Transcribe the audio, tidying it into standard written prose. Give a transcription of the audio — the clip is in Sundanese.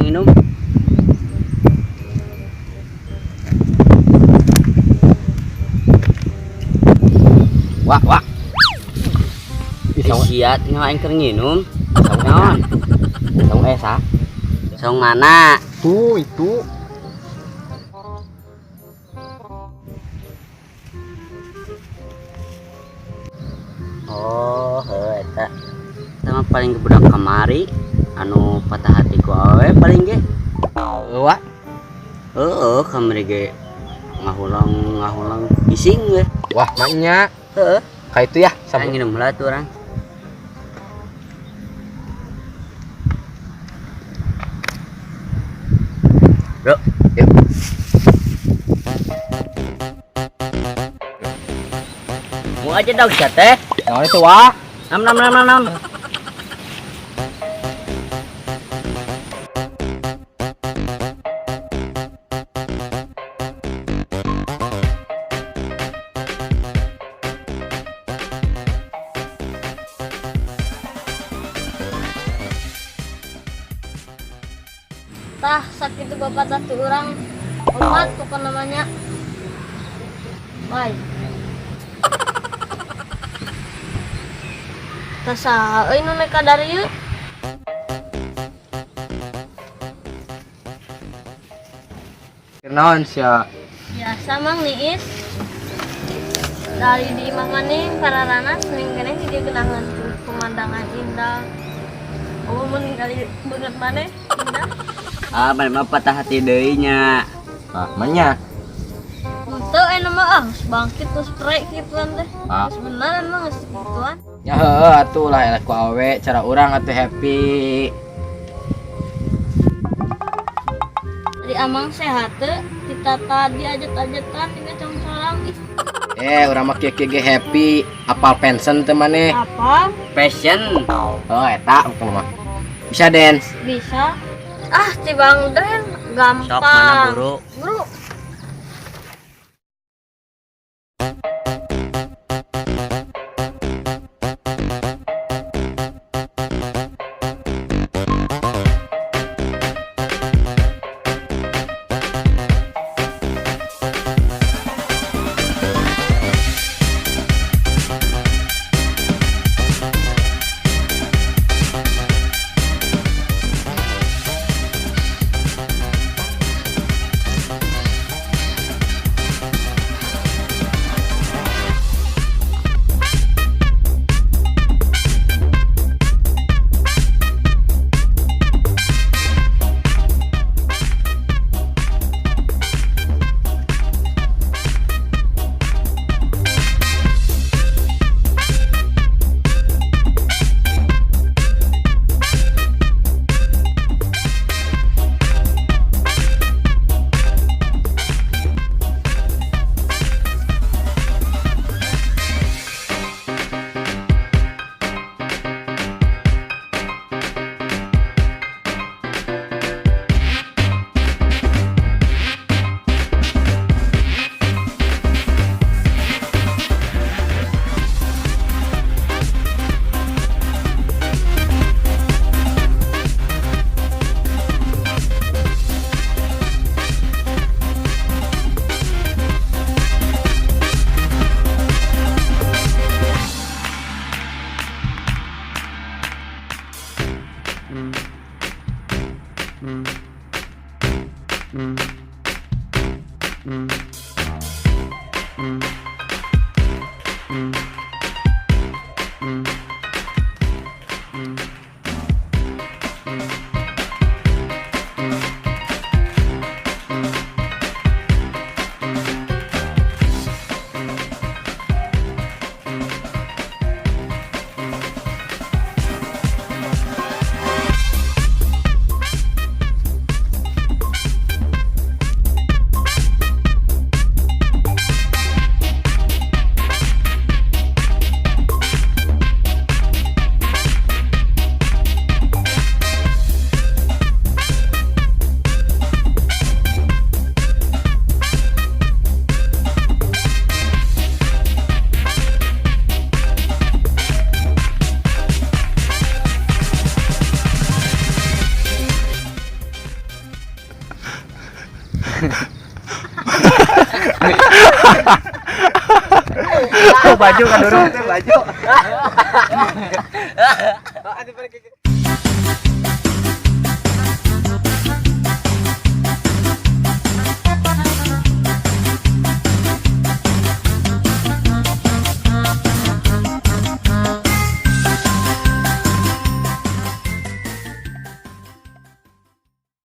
Urang minum. Wah, wah. Bisa Sia tinggal aing keur nginum. Naon? Saung esa. Saung mana? Tuh, itu. Oh, heuh eta. Eta mah paling budak kamari anu patah hati ku awewe paling ge. Heuh, wah. Heeh, kamari ge ngahulang ngahulang bising we. Wah, maknya. Heeh. Kayak itu ya, Aing sama. nginum heula tuh urang. Bro, Yuk. Mau aja dong sia teh. Naon itu, wah? Nam nam nam nam nam. Tah sakitu bapak tah ti urang omat pokok namanya. Bye. Tah saha euy nu naik ka darieu? Naon sia? Biasa Mang Niis. Dari di imah maning pararana seneng keneh di dieu kenangan pemandangan indah. Oh, mun ningali beungeut maneh indah. Ah, maneh mah patah hati deui nya. Ah, manya. Henteu aya mah ah geus bangkit terus prek gituan teh. Ah. Geus beneran mah geus gituan. Ya heueuh atuh lah eleh ku awewe cara urang atuh happy. Di amang sehat teu kita tadi ajet-ajetan tinggal congcorang ih. Eh, urang mah kieu-kieu ge happy, apal pension teu maneh. Apa? Passion. Oh, eta bukan mah. Bisa dance. Bisa. Ah, ti Bang Den gampang. Sok mana buru? Buru. Oh, baju kan dorong teh baju.